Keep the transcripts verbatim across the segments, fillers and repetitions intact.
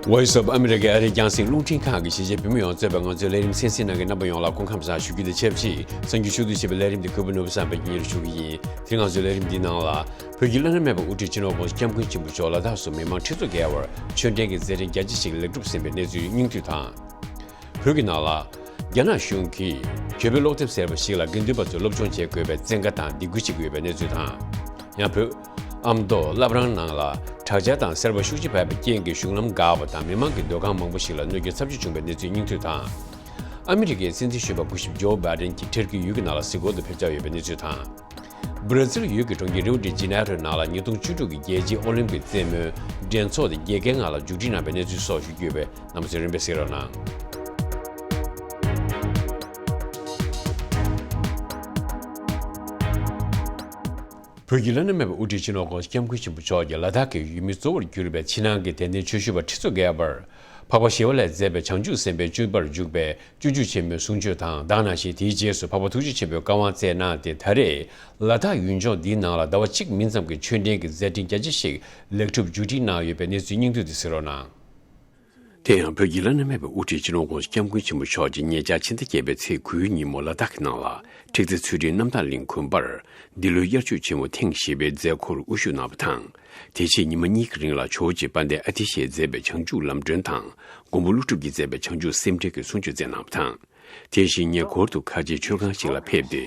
Voice of America ཨ་རིའི་རྒྱང་སྲིང་རླུང་འཕྲིན་ཁང་གི་གཞིས་བྱེས་བོད་མི་ཡོངས་གཙོས་པའི་ང་ཚོའི་ལས་རིམ་གསན་གཟིགས་གནང་མཁན་རྣམ་པ་ཡོངས་ལ་སྐུ་ཁམས་བཟང་ཞུ་རྒྱུ་དང་ཆབས་ཅིག་གསར་འགྱུར་ཕྱོགས་བསྡུས་བྱས་པའི་ལས་རིམ་འདི་གུས་པ་ནོར་བུ་བསམ་པས་སྙན་སྒྲོན་ཞུ་གི་ཡིན། དེ་རིང་ང་ཚོའི་ལས་རིམ་འདིའི་ནང་ལ། བོད་ཀྱི་བླ་ན་མེད་པའི་དབུ་ཁྲིད་སྤྱི་ནོར་༧གོང་ས་༧སྐྱབས་མགོན་ཆེན་པོ་མཆོག་ལ་དྭགས་སུ་མི་མང་ཁྲི་ཚོ་བརྒལ་བར་ཆོས་འབྲེལ་གྱི་མཛད་འཕྲིན་རྒྱ་ཆེ་ཞིག་ལེགས་གྲུབ་ཟིན་པའི་གནས་ཚུལ་སྙིང་བསྡུས་དང་། བོད་ཀྱི་ནང་ལ། རྒྱ་ནག་གཞུང་གིས་བརྗོད་པའི་ཀློག་དེབ་ཟེར་བ་ཞིག་ལ་དགེ་འདུན་པ་ཚོས་སློབ་སྦྱོང་བྱེད་དགོས་པའི་བཙན་བཀའ་དང་སྡིགས་སྐུལ་བྱེད་ཀྱི་ཡོད་པའི་གནས་ཚུལ་དང་། ཡང་བོད། ཨ་མདོ་བླ་བྲང་ནང་ལ་དྲག་ཆར་དང་སེར་བ་ཤུགས་ཆེ་བབས་པའི་རྐྱེན་གྱིས་གཞུང་ལམ་འགག་པ་དང་མི་མང་གི་སྡོད་ཁང་མང་པོ་ཞིག་ལ་གནོད་སྐྱོན་ཚབས་ཆེ་བྱུང་བའི་གནས་ཚུལ་སྙིང་བསྡུས་དང་། ཨ་མི་རི་ཀའི་སྲིད་འཛིན་གཞོན་པ་སྐུ་ཞབས་ཇོ་བྷའི་ཌེན་གྱིས་ཊར་ཀི་ཡུལ་གྱི་ནང་ལ་གཟིགས་སྐོར་དུ་ཕེབས་འཆར་ཡོད་པའི་གནས་ཚུལ་དང་། སྦྲ་ཛིལ་ཡུལ་གྱི་གྲོང་ཁྱེར་རིའོ་ཌི་ཇི་ནེ་རོ་ནང་ལ་ཉིས་སྟོང་བཅུ་དྲུག་གི་རྒྱལ་སྤྱིའི་ཨོ་ལིམ་པིག་རྩེད་མོའི་འགྲན་ཚོགས་དེ་རྒྱལ་ཁའི་ངང་ལ་མཇུག་སྒྲིལ་གནང་བའི་གནས་ཚུལ་སོགས་ཞུ་རྒྱུ་ཡོད་པས། རྣམ་པ་ཚོས་རིམ་པས་གཟིགས་རོགས་གནང་། བོད་ཀྱི་བླ་ན་མེད་པའི་དབུ་ཁྲིད་སྤྱི་ནོར་༧གོང་ས་༧སྐྱབས་མགོན་ཆེན་པོ་མཆོག་གིས་ལ་དྭགས་ཀྱི་ཡུལ་མི་གཙོ་བོར་གྱུར་པའི་ཕྱི་ནང་གི་དད་ལྡན་ཆོས་ཞུ་བ་ཁྲི་ཚོ་བརྒལ་བར། འཕགས་པ་ཞི་བ་ལྷས་མཛད་པའི་བྱང་ཆུབ་སེམས་དཔའི་སྤྱོད་པར་འཇུག་པའི་སྤྱོད་འཇུག་ཆེན་མོའི་གསུང་ཆོས་དང་། ད་ག་ནང་བཞིན་དེའི་རྗེས་སུ་འཕགས་པ་ཐུགས་རྗེ་ཆེན་པོས་བཀའ་དབང་སྩལ་གནང་སྟེ། ད་རེས་ལ་དྭགས་ཡུལ་ལྗོངས་འདིའི་ནང་ལ་ཟླ་བ་གཅིག་མིན་ཙམ་གྱི་ཆོས་འབྲེལ་གྱི་མཛད་འཕྲིན་རྒྱ་ཆེ་ཞིག་ལེགས་གྲུབ་མཇུག་སྒྲིལ་གནང་ཡོད་པའི་གནས་ཚུལ་སྙིང་བསྡུས་དེ་གཟིགས་རོགས་གནང་། དེ་ཡང་བོད་ཀྱི་བླ་ན་མེད་པའི་དབུ་ཁྲིད་སྤྱི་ནོར་༧གོང་ས་༧སྐྱབས་མགོན་ཆེན་པོ་མཆོག་གིས་ཉེ་ཆར་ཕྱི་ཟླ་བརྒྱད་པའི་ཚེས་དགུའི་ཉིན་མོ་ལ་དྭགས་ཀྱི་ནང་ལ་ཁྲིག་རྩེ་ཚུལ་ཁྲིམས་རྣམ་དག་གླིང་དགོན་པར་འདི་ལོའི་དབྱར་ཆོས་ཆེན་མོ་ཐེངས་བཞི་པའི་མཛད་སྒོར་དབུ་བཞུགས་གནང་བ་དང་། དེ་རྗེས་ཉི་མ་གཉིས་ཀྱི་རིང་ལ་ཇོ་བོ་རྗེ་དཔལ་ལྡན་ཨ་ཏི་ཤས་མཛད་པའི་བྱང་ཆུབ་ལམ་སྒྲོན་དང་། མགོན་པོ་ཀླུ་སྒྲུབ་ཀྱིས་མཛད་པའི་བྱང་ཆུབ་སེམས་འགྲེལ་གྱི་གསུང་ཆོས་སྩལ་གནང་བ་དང་། དེ་བཞིན་ཉེ་འཁོར་དུ་ཁ་ཆེའི་མཆོད་ཁང་ཞིག་ལ་ཕེབས་ཏེ་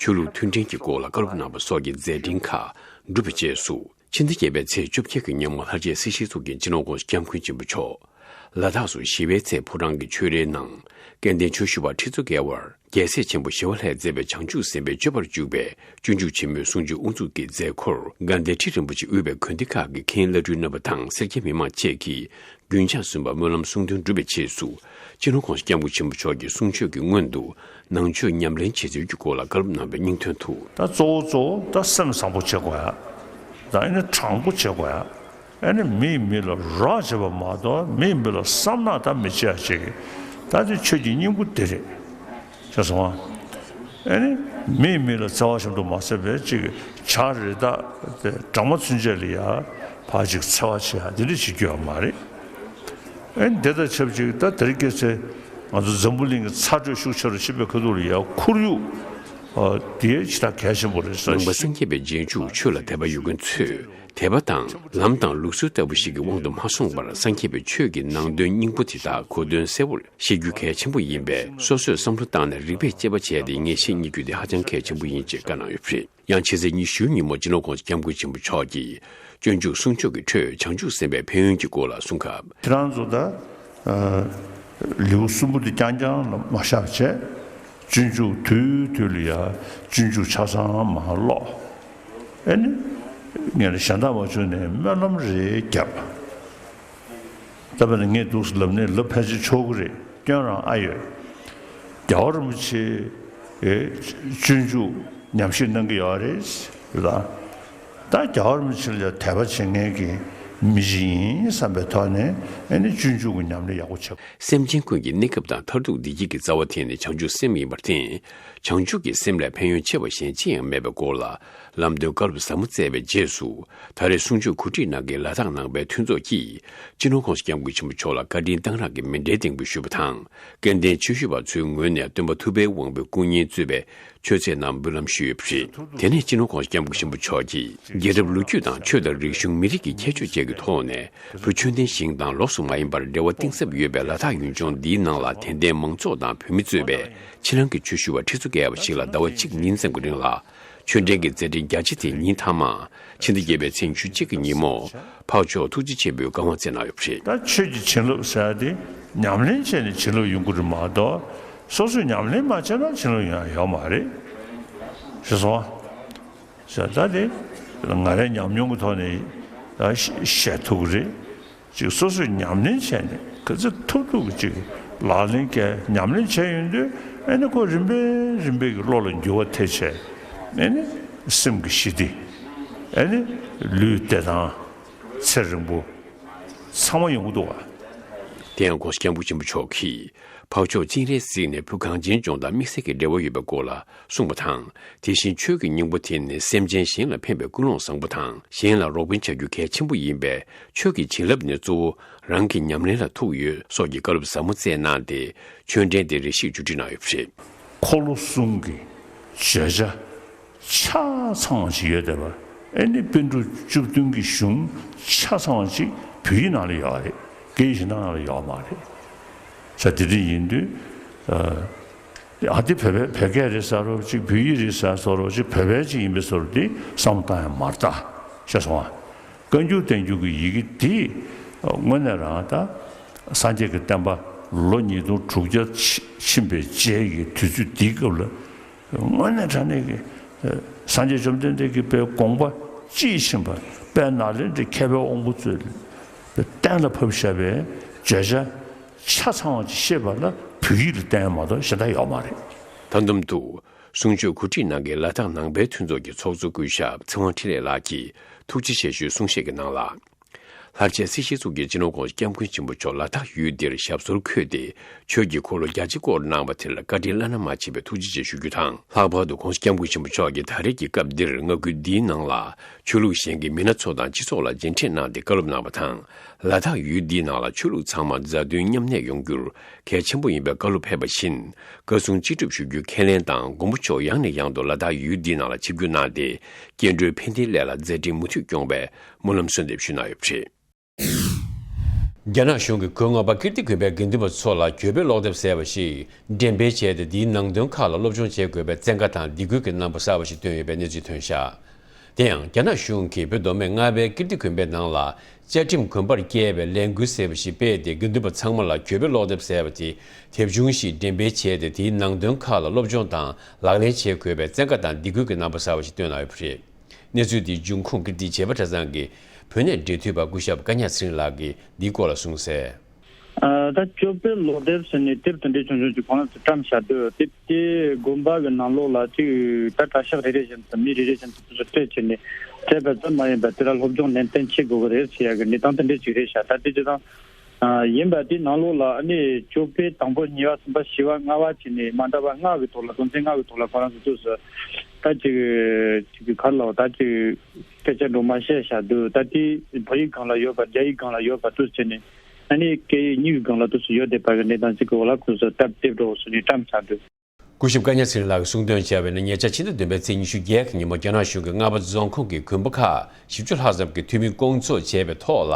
ཆོས་ལུགས་མཐུན་འབྲེལ་གྱི་སྐོར་ལ་བཀའ་སློབ་གནང་བ་སོགས་ཀྱི་མཛད་འཕྲིན་ཁག་བསྒྲུབས་པའི་རྗེས་སུ། ཕྱི་ཟླ་བརྒྱད་པའི་ཚེས་བཅོ་བརྒྱད་ཀྱི་ཉིན་མོ་ལྷ་རྗེ་སྲིད་ཞིའི་གཙུག་རྒྱན་སྤྱི་ནོར་༧གོང་ས་༧སྐྱབས་མགོན་ཆེན་པོ་མཆོག་ལ་དྭགས་སུ་ཞི་བའི་ཚལ་ཕོ་བྲང་གི་ཆོས་རའི་ནང་སྐལ་ལྡན་ཆོས་ཞུ་བ་ཁྲི་ཚོ་བརྒལ་བར་རྒྱལ་སྲས་ཆེན་པོ་ཞི་བ་ལྷས་མཛད་པའི་བྱང་ཆུབ་སེམས་དཔའི་སྤྱོད་པར་འཇུག་པའི་སྤྱོད་འཇུག་ཆེན་མོའི་གསུང་ཆོས་དབུ་འཛུགས་ཀྱི་མཛད་སྒོར་དགའ་ལྡན་ཁྲི་རིན་པོ་ཆེ་དབུས་པའི་དགོན་སྡེ་ཁག་གི་མཁན་བླ་སྤྲུལ་རྣམ་པ་དང་སེར་སྐྱ་མི་མང་བཅས་ཀྱིས་རྒྱུན་ཆགས་སུན་པ་སྨོན་ལམ་གསུང་འདོན་བསྒྲུབས་པའི་རྗེས་སུ། སྤྱི་ནོར་༧གོང་ས་༧སྐྱབས་མགོན་ཆེན་པོ་མཆོག་གི་གསུང་ཆོས་ཀྱི་སྔོན་དུ་ནང་ཆོས་ཉམས་ལེན་བྱེད་ཚུལ་གྱི་སྐོར་ལ་བཀའ་སློབ་གནང་བའི་སྙིང་དོན་དུ། ད་གཙོ་བོ་གཙོ་བོ་ད་སེམས་བཟང་པོ་བྱེད་དགོས་ཡ། ད་ཨེ་ནི་དྲང་པོ་བྱེད་དགོས་ཡ། ཨེ་ནི་མིས་མི་ལ་རོགས་བྱེད་པ་མ་གཏོགས་མིས་མི་ལ་བསམ་ནག་ད་མི་བྱེད་ཡ་ཅིག་ད་དེ་ཆོས་ཀྱི་སྙིང་པོ་དེ་རེད། ཤེས་སོང་ཨ། ཨེ་ནི་མིས་མི་ལ་བརྩེ་བ་ཞིག་ཏུ་མ་བརྩེ་བའི་ཅིག་བྱ་རེ་ད་དེ་སྦྲང་མ་ཚུན་ཆད་ལ་ཡ་ཕར་ཅིག་འཚེ་བ་བྱེད་ཡ་དེ་འདྲ་བྱེད་རྒྱུ་ཡོད་མ་རེད། ཨེ་ནི་དེ་དང་ཆབས་ཅིག་ད་དེ་རིང་ཁ་སང་ང་ཚོ་འཛམ་བུ་གླིང་གི་ཚ་དྲོད་ཤུགས་ཆེ་རུ་ཕྱིན་པའི་ཁ་ཐུག་ལ་ཡ་ཁོར་ཡུག་ཨ་དེ་ཇི་ལྟར་གལ་ཆེན་པོ་རེད་ཟེར། ནང་པ་སངས་རྒྱས་པའི་རྗེས་འཇུག་ཆོས་ལ་དད་པ་ཡོད་མཁན་ཚོས་དད་པ་དང་ལམ་དང་ལུགས་སྲོལ་ལྟ་བུ་ཞིག་གི་དབང་དུ་མ་སོང་བར་སངས་རྒྱས་པའི་ཆོས་ཀྱི་ནང་དོན་སྙིང་པོ་དེ་དག་གོ་དོན་གསལ་བོར་ཤེས་རྒྱུ་གལ་ཆེན་པོ་ཡིན་པས། སོ་སོས་བསམ་བློ་བཏང་ནས་རིགས་པས་དཔྱད་པ་བྱས་ཏེ་ངེས་ཤེས་རྙེད་རྒྱུ་དེ་ཧ་ཅང་གལ་ཆེན་པོ་ཡིན་ཅེས་བཀའ་གནང་ཡོད་པ་རེད། ཡང་ཕྱི་ཚེས་ཉི་ཤུའི་ཉིན་མོ་སྤྱི་ནོར་༧གོང་ས་༧སྐྱབས་མགོན་ཆེན་པོ་མཆོག་གིས་སྤྱོད་འཇུག་གསུང་ཆོས་ཀྱི་ཁྲོད་བྱང་ཆུབ་སེམས་དཔའི་ཕན་ཡོན་གྱི་སྐོར་ལ་གསུངས་སྐབས། ཁྱེད་རང་ཚོ་ད་ཨ་ལེའུ་གསུམ་པོ་དེ་རྐྱང་རྐྱང་ལ་མ་བཞག་བྱས། སྤྱོད་འཇུག་དུས་དུས་ལ་ཡ་སྤྱོད་འཇུག་ཆ་ཚང་མ་ཀློག་ཨེ་ནི་ངས་ལ་གཞན་དག་མ་བྱུང་ནས་སྨོན་ལམ་རེ་བརྒྱབ། ད་དཔེར་ན་ངས་འདུག་སེ་ལབ་ནས་ལབ་ཕལ་ཆེར་ཆོག་གི་རེད། སྐྱོན་རང་ཨ་ཡོད། རྒྱལ་བ་རིན་པོ་ཆེ་ཨེ་སྤྱོད་འཇུག་ཉམས་ཞིབ་གནང་གི་ཡོད་རེད་ལ། ད་རྒྱལ་བ་རིན་པོ་ཆེ་ལ་དད་པ་བྱེད་མཁན་གྱི་མི་ཞིག་ཡིན་བསམ་པའི་ཐོག་ནས་ཨེ་ནི་སྤྱོད་འཇུག་གི་ཉམས་ལེན་ཡག་པོ་བྱེད། སེམས་ཅན་ཀུན་གྱི་གནས་སྐབས་དང་མཐར་ཐུག་བདེ་སྐྱིད་ཀྱི་རྩ་བ་དེ་ནི་བྱང་ཆུབ་སེམས་ཡིན་པར་བརྟེན། བྱང་ཆུབ་ཀྱི་སེམས་ལས་ཕན་ཡོན་ཆེ་བ་གཞན་ཅི་ཡང་མེད་པའི་སྐོར་ལ་ལམ་སྟོན་བཀའ་སློབ་ཟབ་མོ་སྩལ་བའི་རྗེས་སུ། ད་རེས་གསུང་ཆོས་གོ་སྒྲིག་གནང་མཁན་ལ་དྭགས་ནང་པའི་མཐུན་ཚོགས་ཀྱིས་སྤྱི་ནོར་༧གོང་ས་༧སྐྱབས་མགོན་ཆེན་པོ་མཆོག་ལ་བཀའ་དྲིན་གཏང་རག་གི་མཎྜལ་འདེགས་འབུལ་ཞུས་པ་དང་། སྐལ་ལྡན་ཆོས་ཞུ་བ་ཚོའི་ངོས་ནས་སྟོན་པ་ཐུབ་པའི་དབང་པོའི་སྐུ་བརྙན་གཙོས་པའི་མཆོད་རྫས་རྣམས་འབུལ་ལམ་ཞུས་ཡོད་པ་རེད། དེ་ནས་སྤྱི་ནོར་༧གོང་ས་༧སྐྱབས་མགོན་ཆེན་པོ་མཆོག་གིས་རྒྱལ་རབས་ལོ་རྒྱུས་དང་ཆོས་དང་རིག་གཞུང་མི་རིགས་ཀྱི་ཁྱད་ཆོས་བཅས་ཀྱི་ཐོག་ནས་བོད་ཆོས་ལྡན་ཞིང་དང་ལོགས་སུ་མ་ཡིན་པར་འབྲེལ་བ་གཏིང་ཟབ་ཡོད་པའི་ལ་དྭགས་ཡུལ་ལྗོངས་འདིའི་ནང་ལ་དད་ལྡན་མང་ཚོགས་དང་བོད་མི་གཙོས་པའི་ཕྱི་ནང་གི་ཆོས་ཞུ་བ་ཁྲི་ཚོ་བརྒལ་བ་ཞིག་ལ་ཟླ་བ་གཅིག་ཉིན་ཙམ་གྱི་རིང་ལ་ཆོས་འབྲེལ་གྱི་མཛད་འཕྲིན་རྒྱ་ཆེ་དེ་ཉིན་མཐའ་མ་ཕྱི་ཟླ་བརྒྱད་པའི་ཚེས་ཉི་ཤུ་གཅིག་གི་ཉིན་མོ་འཕགས་མཆོག་ཐུགས་རྗེ་ཆེན་པོས་བཀའ་དབང་སྩལ་གནང་ཡོད་པ་རེད། ད་ཆོས་ཀྱི་བྱིན་རླབས་ཟེར་ཡ་དེ་ཉམས་ལེན་བྱས་ནས་བྱིན་རླབས་ཡོང་གི་རེད་མ་གཏོགས་སོ་སོས་ཉམས་ལེན་མ་བྱས་ན་བྱིན་རླབས་ཡོང་ཡ་ཡོད་མ་རེད། ཤེས་སོང་ཨ། ཟེར་ད་དེ་ང་རའི་ཉམས་མྱོང་གི་ཐོག་ནས་ད་བཤད་ཐུབ་ཀྱི་རེད། ཅིག་སོ་སོས་ཉམས་ལེན་བྱས་ནས་ག་ཚོད་ཐུབ་ཐུབ་ཀྱི་ཅིག་ལག་ལེན་བཀལ་ཉམས་ལེན་བྱས་ཡོང་དུས་ཨེ་ནི་ཁོ་རིམ་པས་རིམ་པས་ཀྱི་བློ་ལ་འགྱུར་བ་ཐེབས་བྱས་ཨེ་ནི་སེམས་ཀྱི་ཞི་བདེ་ཨེ་ནི་ལུས་བདེ་ཐང་ཚེ་རིང་པོ་ཚང་མ་ཡོང་གི་འདུག་བ། དེ་ཡང་༧གོང་ས་༧སྐྱབས་མགོན་ཆེན་པོ་མཆོག་གིས་འཕགས་མཆོག་སྤྱན་རས་གཟིགས་ནས་བུ་གངས་ཅན་ལྗོངས་དང་དམིགས་བསལ་གྱི་འབྲེལ་བ་ཡོད་པའི་སྐོར་ལ་གསུངས་པ་དང་། དེ་བཞིན་ཆོས་ཀྱི་སྙིང་པོ་དེ་ནི་སེམས་ཅན་གཞན་ལ་ཕན་པའི་ཀུན་སློང་བཟང་པོ་དང་། གཞན་ལ་རོགས་ཕན་བྱ་རྒྱུ་གལ་ཆེན་པོ་ཡིན་པས། ཆོས་ཀྱི་བྱིན་རླབས་ནི་གཙོ་བོ་རང་གི་ཉམས་ལེན་ལ་ཐུག་ཡོད་སོགས་ཀྱི་བཀའ་སློབ་ཟབ་མོ་སྩལ་གནང་སྟེ། ཆོས་འབྲེལ་དེ་རེ་ཞིག་བརྒྱུད་སྒྲིག་གནང་ཡོད་པ་རེད། འཁོར་ལོ་གསུམ་གྱི་བརྗོད་བྱ་ཆ་ཚང་བ་ཞིག་ཡོད་བསྡད་པ། ཨེ་ནི་པཎ་གྲུབ་བཅུ་བདུན་གྱི་གཞུང་ཆ་ཚང་བ་ཞིག་བོད་ཡིག་ནང་ལ་ཡོད་རེད། སྐད་ཡིག་གཞན་དག་ནང་ལ་ཡོད་མ་རེད། ས་དེ་འདྲ་ཡིན་དུས། ཨ་དེ་བོད་པའི་བོད་སྐད་རེད་ཟེར་རོ་ཅིག་བོད་ཡིག་རེད་ཟེར་རོ་ཅིག་བོད་པའི་ཅིག་ཡིན་པའི་བཟོ་འདྲ་དེ་བསམ་བློ་བཏང་ཡང་མ་བཏང་ཤེས་སོང་ཨ། བཀའ་འགྱུར་བསྟན་འགྱུར་གྱི་ཡི་གེ་འདི་དངོས་གནས་རང་ད་སངས་རྒྱས་ཀྱི་བསྟན་པ་ལོ་ཉིས་སྟོང་དྲུག་བརྒྱ་ཕྱིན་པའི་རྗེས་ཀྱི་དུས་ཚོད་འདིའི་སྐབས་ལ་དངོས་གནས་དྲང་གནས་ཀྱི་སངས་རྒྱས་བཅོམ་ལྡན་འདས་ཀྱི་དཔེ་དགོངས་པ་དཔྱིས་ཕྱིན་པ་དཔལ་ནཱ་ལེནྡྲའི་མཁས་པའི་དབང་པོ་ཚོས་གཏན་ལ་ཕབ་བཞག་པའི་བརྗོད་བྱ་ཆ་ཚང་བ་ཅིག་ཤེས་པ་ལ་བོད་ཡིག་ལ་བརྟེན་མ་གཏོགས་གཞན་དག་ཡོད་མ་རེད། ད་དུང་དུ། གསུང་ཆོས་གོ་སྒྲིག་གནང་མཁན་ལ་དྭགས་ནང་པའི་མཐུན་ཚོགས་ཀྱི་ཚོགས་གཙོ་སྐུ་ཞབས་ཚེ་དབང་འཕྲིན་ལས་ལགས་ཀྱིས་ཐུགས་རྗེ་ཆེ་ཞུའི་གསུང་བཤད་ཀྱི་ནང་ལ། ལྷར་བཅས་སྲིད་ཞིའི་གཙུག་རྒྱན་སྤྱི་ནོར་༧གོང་ས་༧སྐྱབས་མགོན་ཆེན་པོ་མཆོག་ལ་དྭགས་ཡུལ་འདིར་ཞབས་སོར་འཁོད་དེ་ཆོས་ཀྱི་འཁོར་ལོ་རྒྱ་ཆེ་བསྐོར་གནང་བ་དེར་བཀའ་དྲིན་བླ་ན་མ་མཆིས་པའི་ཐུགས་རྗེ་ཆེ་ཞུ་རྒྱུ་དང་། ལྷག་པར་དུ་༧གོང་ས་༧སྐྱབས་མགོན་ཆེན་པོ་མཆོག་གིས་ད་རེས་ཀྱི་སྐབས་འདིར་མངའ་ཁུལ་འདིའི་ནང་ལ་ཆོས་ལུགས་གཞན་གྱི་མི་སྣ་ཚོ་དང་སྤྱི་ཚོགས་ལ་མཇལ་འཕྲད་གནང་སྟེ་བཀའ་སློབ་གནང་བ་དང་། ལ་དྭགས་ཡུལ་འདིའི་ནང་ལ་ཆོས་ལུགས་ཚང་མ་མཛའ་མཐུན་མཉམ་གནས་ཡོང་རྒྱུར་གལ་ཆེན་པོ་ཡིན་པའི་བཀའ་སློབ་ཕེབས་པ་བཞིན། བཀའ་གསུང་ཅི་སྒྲུབ་ཞུ་རྒྱུའི་ཁས་ལེན་དང་། མགོན་པོ་མཆོག་ཡང་ནས་ཡང་དུ་ལ་དྭགས་ཡུལ་འདིའི་ནང་ལ་ཆིབས་བསྒྱུར་གནང་སྟེ། སྐྱེ་འགྲོའི་ཕན་བདེའི་སླད་ལ་མཛད་འཕྲིན་མུ་མཐུད་སྐྱོང་བའི་སྨོན་ལམ་གསོལ་འདེབས་ཞུས་གནང་ཡོད་པ་རེད། རྒྱ་ནག་གཞུང་གིས་གོང་ལྔ་པ་ཀིརྟི་དགོན་པའི་དགེ་འདུན་པ་ཚོ་ལ་གྱོད་དཔེ་ཀློག་དེབ་ཟེར་བ་ཞིག་འགྲེམས་སྤེལ་བྱས་ཏེ། འདིའི་ནང་དོན་ཁག་ལ་སློབ་སྦྱོང་བྱེད་དགོས་པའི་བཙན་བཀའ་དང་སྡིགས་སྐུལ་གྱི་རྣམ་པ་གསར་པ་ཞིག་བཏོན་ཡོད་པའི་གནས་ཚུལ་ཐོན་བཞག་དེ་ཡང་རྒྱ་ནག་གཞུང་གིས་བོད་མདོ་སྨད་རྔ་པའི་ཀིརྟི་དགོན་པའི་ནང་ལ་བཅའ་ཁྲིམས་གོམས་པར་བསྐྱལ་བའི་ལས་འགུལ་ཟེར་བ་ཞིག་སྤེལ་ཏེ། དགེ་འདུན་པ་ཚང་མ་ལ་གྱོད་དཔེ་ཀློག་དེབ་ཟེར་བ་དེ་དེབ་ཆུང་ཞིག་འགྲེམས་སྤེལ་བྱས་ཏེ། དེའི་ནང་དོན་ཁག་ལ་སློབ་སྦྱོང་དང་ལག་ལེན་བྱེད་དགོས་པའི་བཙན་བཀའ་དང་སྡིགས་སྐུལ་གྱི་རྣམ་པ་གསར་པ་ཞིག་བཏོན་གནང་ཡོད་པ་རེད། གནས་ཚུལ་འདིའི་འབྱུང་ཁུངས་ཀིརྟིའི་བྱེས་པ་གྲྭ་ཚང་གི་བོད་གནས་འབྲེལ་མཐུད་པ་སྐུ་ཞབས་བཀའ་ཉག་ཚེ་རིང་ལགས་ཀྱིས་འདིའི་སྐོར་ལ་གསུངས་གསལ། ཨ། ད་གྱོད་དཔེ་ཀློག་དེབ་ཟེར་ནས་དེབ་དེ་འདྲའི་ཆུང་ཆུང་ཅིག་ཁོ་རང་ཚོས་བཀྲམ་བཞག་འདུག་དེབ་དེ་དགོན་པ་གི་ནང་ལོགས་ལ་ཅིག་ད་གྲྭ་ཤག་རེ་རེ་བཞིན་དུ་མི་རེ་རེ་བཞིན་དུ་དེ་ཚོ་སྤྲད་བྱས་ནས་དེབ་ཙམ་མ་ཡིན་པར་དེ་ལ་སློབ་སྦྱོང་ནན་ཏན་བྱེད་དགོས་ཀྱི་རེད་ཟེར་ཡ་གི་གནས་སྟངས་དེ་འདྲ་ཅིག་རེད་ཤག་ད་དེ་ཅི་ཙང་ཨ། ཡིན་པ་དེ་ནང་ལོགས་ལ་ཨ་ནི་གྱོད་དཔེ་དང་པོ་གཉིས་པ་གསུམ་པ་བཞི་པ་ལྔ་པ་བྱས་ནས་མ་འདྲ་བ་ལྔ་གི་ཐོག་ལ་དོན་ཚན་ལྔ་གི་ཐོག་ལ་ཁོ་རང་ཚོ་ཚོས་སུ་ད་ཅིག་ཅིག་གི་ག་རེ་ལབ་ད་ཅིག་སྐད་ཆ་འགྲོ་མ་བཤད་བཞག་འདུག་ད་དེ་བོད་ཡིག་སྒང་ལ་ཡོད་པ་རྒྱ་ཡིག་སྒང་ལ་ཡོད་པ་དུས་བྱས་ནས་ཨ་ནི་སྐད་ཡིག་གཉིས་ཀྱི་སྒང་ལ་དུས་སུ་ཡོད་བསྡད་པ་གི་གནས་སྟངས་ཅིག་གི་འོག་ལ་ཁོ་ཚོས་སྟབས་བདེ་འགྲོ་སུ་ནས་བཀྲམ་བཞག་འདུག་སྐུ་ཞབས་བཀའ་ཉག་ཚེ་རིང་ལགས་ཀྱིས་གསུངས་དོན་བྱས་པ་ཡིན་ན། ཉེ་ཆར་ཕྱི་ཟླ་བདུན་པའི་ཚེས་ཉི་ཤུ་བརྒྱད་ཀྱི་ཉིན་མོ་རྒྱ་ནག་གཞུང་གིས་རྔ་པ་རྫོང་ཁོངས་ཀྱི་དགོན་པ་ཁག་བཞི་བཅུ་ལྷག་ཙམ་གྱི་འཐུས་མི་སྐོང་ཚོགས་བྱས་པའི་ཐོག་ལ།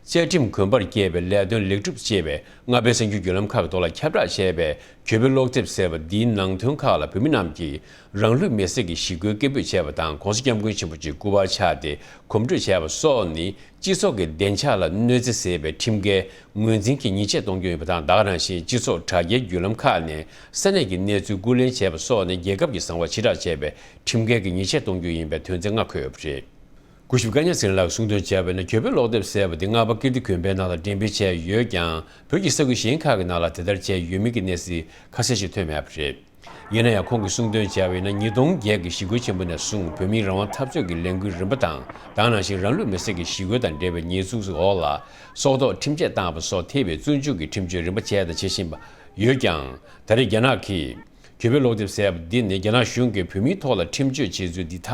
བཅའ་ཁྲིམས་གོམས་པར་བསྐྱལ་བའི་ལས་དོན་ལེགས་གྲུབ་ཅེས་པའི་རྔ་པའི་གསར་འགྱུར་བརྒྱུད་ལམ་ཁག་གི་ཐོག་ལ་ཁྱབ་བསྒྲགས་བྱས་པའི་གྱོད་དཔེ་ཀློག་དེབ་ཟེར་བ་འདིའི་ནང་དོན་ཁག་ལ་བོད་མི་རྣམས་ཀྱིས་རང་ལུས་མེར་སྲེག་གི་ཞི་རྒོལ་སྐད་འབོད་བྱས་པ་དང་། ྋགོང་ས་ྋསྐྱབས་མགོན་ཆེན་པོ་མཆོག་སྐུ་པར་ཕྱར་ཏེ་གོམ་བགྲོད་བྱས་པ་སོགས་ནི། སྤྱི་ཚོགས་ཀྱི་བདེ་འཇགས་ལ་གནོད་འཚེ་ཟེར་བའི་ཁྲིམས་འགལ་ངོས་འཛིན་གྱིས་ཉེས་ཆད་གཏོང་རྒྱུ་ཡིན་པ་དང་། ད་ག་ནང་བཞིན་སྤྱི་ཚོགས་དྲ་རྒྱའི་བརྒྱུད་ལམ་ཁག་ནས་ས་གནས་ཀྱི་གནས་ཚུལ་རྐུ་ལེན་བྱས་པ་སོགས་ནི་རྒྱལ་ཁབ་ཀྱི་བཟང་བ་ཕྱིར་བསྒྲགས་བྱས་པའི་ཁྲིམས་འགལ་གྱི་ཉེས་ཆད་གཏོང་རྒྱུ་ཡིན་པའི་དོན་ཚན་ལྔ་འཁོད་ཡོད་པ་རེད། སྐུ་ཞབས་བཀའ་ཉག་ཚེ་རིང་ལགས་ཀྱིས་གསུངས་དོན་བྱས་པ་ཡིན་ན། གྱོད་དཔེ་ཀློག་དེབ་ཟེར་བ་འདི་རྔ་པ་ཀིརྟི་དགོན་པའི་ནང་ལ་འགྲེམས་སྤེལ་བྱས་ཡོད་ཀྱང་། བོད་ཀྱི་ས་ཁུལ་གཞན་ཁག་གི་ནང་ལ་དེ་ལྟར་བྱས་ཡོད་མེད་ཀྱི་གནས་ཚུལ་ཁ་གསལ་ཞིག་ཐོན་མེད་པ་རེད། ཡིན་ན་ཡང་། ཁོང་གིས་གསུངས་དོན་བྱས་པ་ཡིན་ན། ཉིས་སྟོང་བརྒྱད་ཀྱི་ཞི་རྒོལ་ཆེན་པོ་ནས་བཟུང་བོད་མིའི་རང་དབང་འཐབ་རྩོད་ཀྱི་ལས་འགུལ་རིམ་པ་དང་། ད་ག་ནང་བཞིན་རང་ལུས་མེར་སྲེག་གི་ཞི་རྒོལ་དང་འབྲེལ་བའི་ཉེས་འཛུགས་འོག་ལ་སྲོག་ཐོག་ཁྲིམས་ཆད་བཏང་བ་སོགས་ཐེ་བའི་བཙོན་འཇུག་གི་ཁྲིམས་གཅོད་རིམ་པ་བྱས་དང་བྱེད་བཞིན་པ་ཡོད་ཀྱང་། ད་རེས་རྒྱ་ནག་གིས་གྱོད་དཔེ་ཀློག་དེབ་ཟེར་བ་འདི་ནི་རྒྱ་ནག་གཞུང་གིས་བོད་མིའི་ཐོག་ལ་ཁྲིམས་གཅོད་བྱེད་ཚུལ་འདི་དག་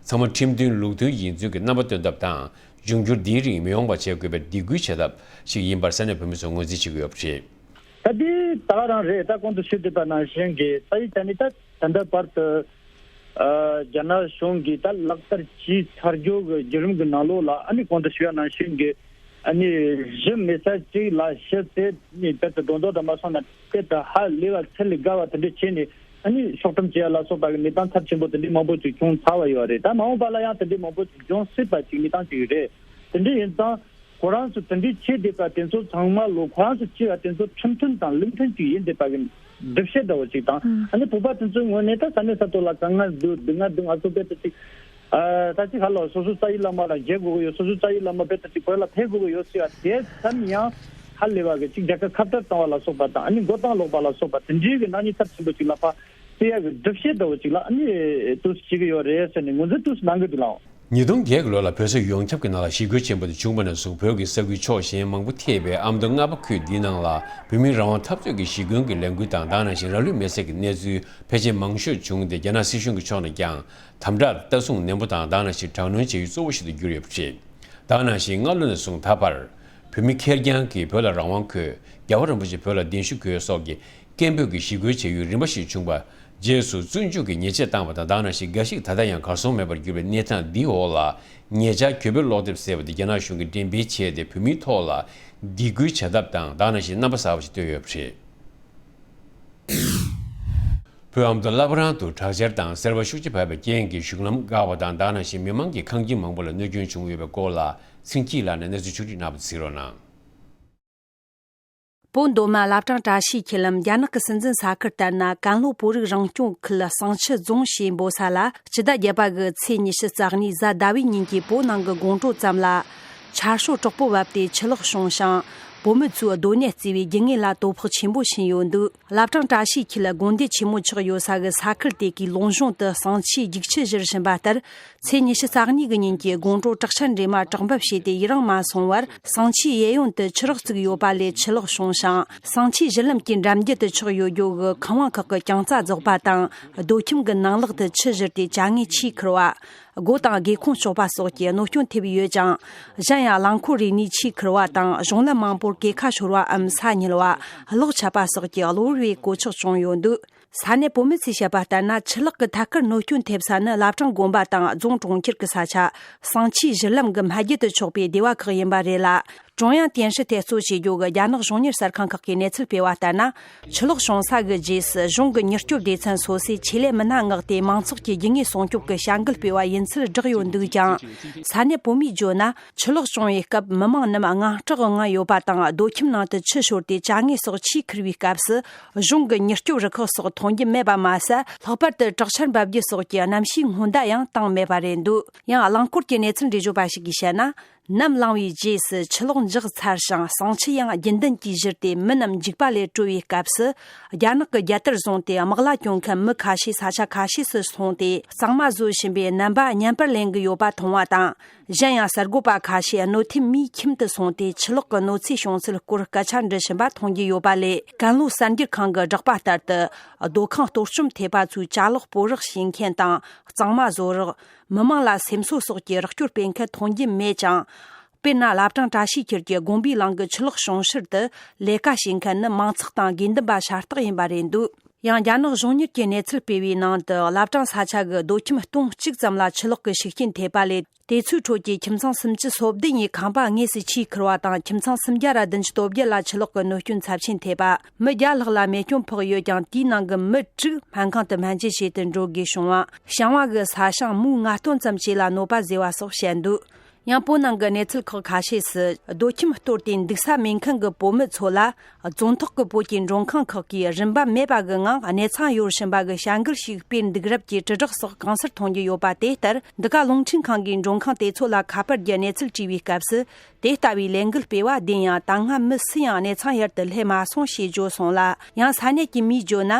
ཚང་མ་ཁྲིམས་མཐུན་ལུགས་མཐུན་ཡིན་ཚུལ་གྱི་རྣམ་པ་སྟོན་ཐབས་དང་། འབྱུང་འགྱུར་འདིའི་རིགས་མི་ཡོང་བ་བྱེད་དགོས་པའི་སྡིགས་སྐུལ་བྱེད་ཐབས་ཤིག་ཡིན་པར་ས་གནས་བོད་མི་ཚོས་ངོས་འཛིན་བྱེད་ཀྱི་ཡོད་པ་རེད། ད་འདི་ད་ག་རང་རེད། ད་གོང་དུ་ཞུས་བསྡད་པ་ནང་བཞིན་གྱི་ས་ཡིག་ཆ་ནི་ད་ད་ལྟ་བར་དུ་ཨ་རྒྱ་ནག་གཞུང་གིས་ད་ལག་བསྟར་བྱས་ཚར་རྒྱུ་གི་བརྒྱུད་རིམ་གྱི་ནང་ལོགས་ལ་ཨ་ནི་གོང་དུ་ཞུས་པ་ནང་བཞིན་གྱི་ཨ་ནི་གཞི་མེད་ས་ཅིག་ལ་གཞི་རྩ་ནས་དཔེ་དེ་སྒྲོ་འདོགས་དང་མ་སོང་ན་དཔེ་དེ་ཧ་ལས་པ་ཚད་ལས་བརྒལ་བ་དེ་འདྲ་བྱས་ནས་ཨ་ནི་ཕྱོགས་སྒྲིམ་བྱེད་ཡ་ལ་སོགས་པ་གི་གནས་སྟངས་ཚབས་ཆེན་པོ་དེ་འདྲ་མང་པོ་ཅིག་བྱུང་ཚར་བ་ཡོད་རེད། ད་མ་འོངས་པ་ལ་ཡང་དེ་འདྲ་མང་པོ་ཅིག་འབྱུང་སྲིད་པ་ཅིག་གནས་སྟངས་ཅིག་རེད། དེ་འདྲ་ཡིན་ཙང་། ཁོ་རང་ཚོ་དེ་འདྲའི་བྱེད་བསྡད་པ་དེ་ཚོ་ཚང་མ་ལོ་ཁོ་རང་ཚོ་སྤྱི་པ་དེ་ཚོ་ཁྲིམས་མཐུན་དང་ལུགས་མཐུན་ཅིག་ཡིན་བསྡད་པ་གི་སྒྲུབ་བྱེད་འདྲ་བོ་ཅིག་དང་། ཨ་ནི་བོད་པ་དེ་ཚོའི་ངོས་ནས་ད་ས་གནས་ས་ཐོག་ལ་དཀའ་ངལ་འདུག་སྡུག་བསྔལ་འདུག་ང་ཚོ་དཔེ་ད་ཅིག་ཨ་ད་ཅིག་ཧ་ལོ་སོ་སོ་རྩ་བའི་བླ་མ་ལ་མཇལ་དགོས་ཀྱི་ཡོད། སོ་སོ་རྩ་བའི་བླ་མ་དཔེ་ད་ཅིག་བོད་ལ་ཕེབས་དགོས་ཀྱི་ཡོད་ཟེར་བ་དེ་ཙམ་ཡང་ཧ་ལས་པ་གི་ཅིག་རྒྱལ་ཁབ་ཁ་བྲལ་བཏང་བ་ལ་སོགས་པ་དང་། ཨ་ནི་མགོ་བཏང་ལོག་པ་ལ་སོགས་པ་དེ་འདྲའི་གི་ནག་ཉེས་ཚབས་ཆེན་པོ་ཅིག་ལ་ཕར་སྤེལ་ཡ་གི་སྒྲུབ་བྱེད་འདྲ་བོ་ཅིག་ལ་ཨ་ནི་དུ་བྱེད་ཀྱི་ཡོད་རེད་ཟེར་ནས་ངོས་འཛིན་དུ་གནང་གི་འདུག་ལགས། ཉིས་སྟོང་བརྒྱད་ཀྱི་ལོ་ལ་བོད་ས་ཡོངས་ཁྱབ་ཀྱི་ནང་ལ་ཞི་རྒོལ་ཆེན་པོ་དེ་བྱུང་བ་ནས་བཟུང་བོད་ཀྱི་ས་ཁུལ་ཕྱོགས་གཞན་མང་པོ་ཐེ་བའི་ཨ་མདོ་རྔ་པ་ཁུལ་འདིའི་ནང་ལ་བོད་མིའི་རང་དབང་འཐབ་རྩོད་ཀྱི་ཞི་རྒོལ་གྱི་ལས་འགུལ་དང་དེ་ནང་བཞིན་ར་ལུག་མེ་བསྲེགས་ཀྱི་གནས་ཚུལ་ཕལ་ཆེར་མང་ཤོས་བྱུང་སྟེ། རྒྱ་ནག་སྲིད་གཞུང་གི་ཕྱོགས་ནས་ཀྱང་དམ་དྲག་ལྟ་སྲུང་ནན་པོ་དང་དེ་ནང་བཞིན་དྲག་གནོན་བྱ་ཡུལ་གཙོ་བོ་ཞིག་ཏུ་གྱུར་ཡོད་པ་རེད། དེ་ནང་བཞིན་སྔ་ལོ་ནས་བཟུང་ད་བར་བོད་མི་ཁེར་རྐྱང་གིས་བོད་ལ་རང་དབང་དགོས། རྒྱལ་བ་རིན་པོ་ཆེ་བོད་ལ་གདན་ཞུ་དགོས་སོགས་ཀྱི་སྐད་འབོད་ཀྱི་ཞི་རྒོལ་བྱ་ཡུལ་རིམ་པ་ཞིག་བྱུང་བ། རྗེས་སུ་བཙོན་འཇུག་གི་ཉེས་ཆད་བཏང་བ་དང་དེ་ནང་བཞིན་འགའ་ཞིག་ད་ལྟ་ཡང་གར་སོང་མེད་པར་གྱུར་པའི་གནས་སྟངས་འདིའི་འོག་ལ། ཉེ་ཆར་གྱོད་དཔེ་ཀློག་དེབ་ཟེར་བ་དེ་རྒྱ་ནག་གཞུང་གིས་འགྲེམས་སྤེལ་བྱས་ཏེ། བོད་མིའི་ཐོག་ལ་སྡིགས་སྐུལ་བྱ་ཐབས་དང་དེ་ནང་བཞིན་རྣམ་པ་གསར་པ་ཞིག་བཏོད་ཡོད་པ་རེད། བོད་ཨ་མདོ་བླ་བྲང་དུ་དྲག་ཆར་དང་སེར་བ་ཤུགས་ཆེ་བབས་པའི་རྐྱེན་གྱིས་གཞུང་ལམ་འགག་པ་དང་དེ་ནང་བཞིན་མི་མང་གི་ཁང་ཁྱིམ་མང་པོ་ལ་གནོད་སྐྱོན་བྱུང་ཡོད་པའི་སྐོར་ལ། ཚེ་སྐྱིད་ལགས་ནས་གནས་ཚུལ་ཕྱོགས་བསྒྲིགས་གནང་བ་གཟིགས་རོགས་གནང་། བོད་མདོ་སྨད་བླ་བྲང་བཀྲ་ཤིས་འཁྱིལ་ལམ། རྒྱ་ནག་གི་སྲིད་འཛིན་ས་ཁུལ་ལྟར་ན། ཀན་ལྷོ་བོད་རིགས་རང་སྐྱོང་ཁུལ་བསང་ཆུ་རྫོང་ཞེས་འབོད་ས་ལ། སྤྱི་ཟླ་བརྒྱད་པ་གི་ཚེས་ཉི་ཤུ་རྩ་གཉིས་གཟའ་ཟླ་བའི་ཉིན་གྱི་བོད་ནང་གི་དགོང་དྲོ་ཙམ་ལ། ཆར་ཤོད་དྲག་པོ་བབས་ཏེ་ཆུ་ལོག་བྱུང་ཞིང་། བོད་མི་ཚོའི་སྡོད་གནས་བརྩིས་པའི་རྒྱུ་དངོས་ལ་དོ་ཕོག་ཆེན་པོ་ཕྱིན་ཡོད་འདུག་བླ་བྲང་བཀྲ་ཤིས་འཁྱིལ་དགོན་སྡེ་ཆེན་མོ་ཆགས་ཡོད་ས་གི་ས་ཁུལ་དེ་གའི་ལུང་གཤོང་དུ་བསང་ཆུའི་རྒྱུག་ཆུ་བཞུར་བཞིན་པ་ལྟར། ཚེས་ཉི་ཤུ་རྩ་གཉིས་གི་ཉིན་གྱི་དགོང་དྲོ་དྲག་ཆར་འདྲེས་མ་དྲག་འབབ་བྱས་ཏེ་ཡུན་རིང་མ་སོང་བར། བསང་ཆུའི་གཡས་གཡོན་དུ་ཆུ་རགས་བཙུགས་ཡོད་པ་ལས་ཆུ་ལོག་བྱུང་ཞིང་། བསང་ཆུའི་གཞི་ལམ་གྱི་འགྲམ་རྒྱུད་དུ་ཆགས་ཡོད་རྒྱུ་གི་ཁང་བ་ཁག་གི་རྐྱང་རྩ་རྫོགས་པ་དང་། སྡོད་ཁྱིམ་གྱི་ནང་ལོགས་དུ་ཆུ་བཞུར་ཏེ་བྱ་དངོས་ཆུས་ཁུར་བ། སྒོ་དང་སྒེའུ་ཁུང་གཤོག་པ་སོགས་ཀྱི་གནོད་སྐྱོན་ཐེབས་ཡོད་ཅིང་། གཞན་ཡང་རླངས་འཁོར་རིག་གནས་ཆུས་ཁུར་བ་དང་། གཞུང་ལམ་མང་པོར་གས་ཁ་ཤོར་བའམ་ས་ཉིལ་བ། གློག་ཆད་པ་སོགས་ཀྱི་གློ་བུར་བའི་གོད་ཆག་བྱུང་ཡོད་འདུག་ས་གནས་བོད་མི་ཚོས་བཤད་པ་ལྟར་ན། ཆུ་ལོག་གི་ཐད་ཀར་གནོད་སྐྱོན་ཐེབས་ས་ནི་བླ་བྲང་དགོན་པ་དང་རྫོང་གྲོང་ཁྱེར་གྱི་ས་ཆ། བསང་ཆུའི་གཞི་ལམ་གྱི་སྨད་རྒྱུད་དུ་ཆགས་པའི་སྡེ་བ་ཁག་ཡིན་པ་རེད་ལ། ཀྲུང་དབྱང་电视台བཅས་ཀྱི་རྒྱ་ནག་གཞུང་གཉེར་གསར་ཁང་ཁག་གིས་གནས་ཚུལ་སྤེལ་བ་ལྟར་ན། ཆུ་ལོག་བྱུང་ས་གི་རྗེས་སུ་གཞུང་གི་མྱུར་སྐྱོབ་སྡེ་ཚན་སོ་སོས་ཆེད་ལས་མི་སྣ་མངགས་ཏེ། མང་ཚོགས་ཀྱི་རྒྱུ་དངོས་སྲུང་སྐྱོབ་ཀྱི་བྱ་འགུལ་སྤེལ་བ་ཡིན་ཚུལ་བསྒྲགས་ཡོད་འདུག་ཀྱང་། ས་གནས་བོད་མིས་བརྗོད་ན། ཆུ་ལོག་བྱུང་བའི་སྐབས་མི་མང་རྣམས་དངངས་སྐྲག་ངང་ཡོད་པ་དང་། སྡོད་ཁྱིམ་ནང་དུ་ཆུ་ཤོར་ཏེ་བྱ་དངོས་སོགས་ཆུས་ཁུར་བའི་སྐབས་སུ། གཞུང་གི་མྱུར་སྐྱོབ་རུ་ཁག་སོགས་ཐོན་རྒྱུ་མེད་པ་མ་ཟད། ལྷག་པར་དུ་དྲག་ཆར་འབབ་རྒྱུ་སོགས་ཀྱི་གནམ་གཤིས་སྔོན་བརྡ་ཡང་བཏང་མེད་པ་རེད་འདུག་ཡང་། རླངས་འཁོར་གྱི་གནས་ཚུལ་འགྲེལ་བརྗོད་པ་ཞིག་གིས་བཤད་ན། ནམ་ལངས་པའི་རྗེས་སུ་ཆུ་ལོག་འཇགས་ཚར་ཞིང་། བསང་ཆུ་ཡང་རྒྱུན་ལྡན་གྱིས་བཞུར་ཏེ། མི་རྣམས་འཇིགས་པ་ལས་གྲོལ་བའི་སྐབས་སུ། རྒྱ་ནག་གི་རྒྱལ་དར་བཟུང་སྟེ། དམག་ལྭ་གྱོན་མཁན་མི་ཁ་ཤས་ས་ཆ་ཁ་ཤས་སུ་སོང་སྟེ། གཙང་མ་བཟོ་བཞིན་པའི་རྣམ་པ་བརྙན་པར་ལེན་གྱི་ཡོད་པ་མཐོང་བ་དང་། གཞན་ཡང་། གསར་འགོད་པ་ཁ་ཤས་གནོད་ཐེབས་མིའི་ཁྱིམ་དུ་སོང་སྟེ། ཆུ་ལོག་གི་གནོད་འཚེ་བྱུང་ཚུལ་སྐོར་སྐད་ཆ་འདྲི་བཞིན་པ་མཐོང་རྒྱུ་ཡོད་པ་ལས། ཀན་ལྷོ་གསར་འགྱུར་ཁང་གིས་བསྒྲགས་པ་ལྟར་དུ། སྡོད་ཁང་གཏོར་བཅོམ་ཐེབས་པ་ཚོའི་ཅ་ལག་སྤོ་རོགས་བྱེད་མཁན་དང་། གཙང་མ་བཟོ་རོགས། མི་མང་ལ་སེམས་གསོ་སོགས་ཀྱི་རོགས་སྐྱོར་སྤེལ་མཁན་མཐོང་རྒྱུ་མེད་ཅིང་། དཔེར་ན། བླ་བྲང་བཀྲ་ཤིས་འཁྱིལ་གྱི་དགོན་པའི་ལམ་གྱི་ཆུ་ལོག་བྱུང་ཕྱིར་དུ། ལས་ཀ་བྱེད་མཁན་ནི་མང་ཚོགས་དང་དགོས་འདུན་པ་ཤ་སྟག་ཡིན་པ་རེད་འདུག་ཡང་། རྒྱ་ནག་གཞུང་གཉེར་གྱི་གནས་ཚུལ་སྤེལ་བའི་ནང་དུ། བླ་བྲང་ས་ཆ་གི་སྡོད་ཁྱིམ་སྟོང་གཅིག་ཙམ་ལ་ཆུ་ལོག་གི་ཤུགས་རྐྱེན་ཐེབས་པ་ལས། དེ་ཚོའི་ཁྲོད་ཀྱི་ཁྱིམ་ཚང་སུམ་ཅུ་སོ་བདུན་ཡི་ཁང་པ་དངོས་སུ་ཆུས་ཁུར་བ་དང་། ཁྱིམ་ཚང་སུམ་བརྒྱ་ར་བདུན་ཅུ་དོན་བརྒྱད་ལ་ཆུ་ལོག་གི་གནོད་སྐྱོན་ཚབས་ཆེན་ཐེབས་པ། མི་བརྒྱ་ལྷག་ལ་རྨས་སྐྱོན་ཕོག་ཡོད་ཀྱང་། དེའི་ནང་གི་མི་དྲུག་སྨན་ཁང་དུ་སྨན་བཅོས་བྱེད་དུ་འགྲོ་དགོས་བྱུང་བ། བྱང་བ་གི་ས་ཞིང་མུའུ་ལྔ་ཏོན་ཙམ་ཞིག་ལ་གནོད་པ་བཟོས་པ་སོགས་བཤད་འདུག་ཡང་། བོད་ནང་གི་གནས་ཚུལ་ཁག་ཁ་ཤས་སུ། སྡོད་ཁྱིམ་གཏོར་ཏེ་འདུག་ས་མེད་མཁན་གྱི་བོད་མི་ཚོ་ལ། རྫོང་ཐོག་གི་བོད་ཀྱི་མགྲོན་ཁང་ཁག་གིས་རིན་པ་མེད་པ་གི་ངང་གནས་ཚང་གཡོར་བཞིན་པ་གི་བྱ་འགུལ་ཞིག་སྤེལ་འདུག་རབས་ཀྱི་དྲིལ་བསྒྲགས་སོགས་གང་སར་མཐོང་རྒྱུ་ཡོད་པ། དེ་ལྟར། འདི་ག་རླུང་འཕྲིན་ཁང་གིས་མགྲོན་ཁང་དེ་ཚོ་ལ་ཁ་པར་གྱི་གནས་ཚུལ་དྲིས་པའི་སྐབས་སུ། དེ་ལྟ་བུའི་ལས་འགུལ་སྤེལ་བ་བདེན་ཡང་། ད་སྔ་མི་སུ་ཡང་གནས་ཚང་ཡུལ་དུ་སླེབས་མ་སོང་ཞེས་བརྗོད་སོང་ལ། ཡང་། ས་གནས་ཀྱི་མིས་བརྗོད་ན།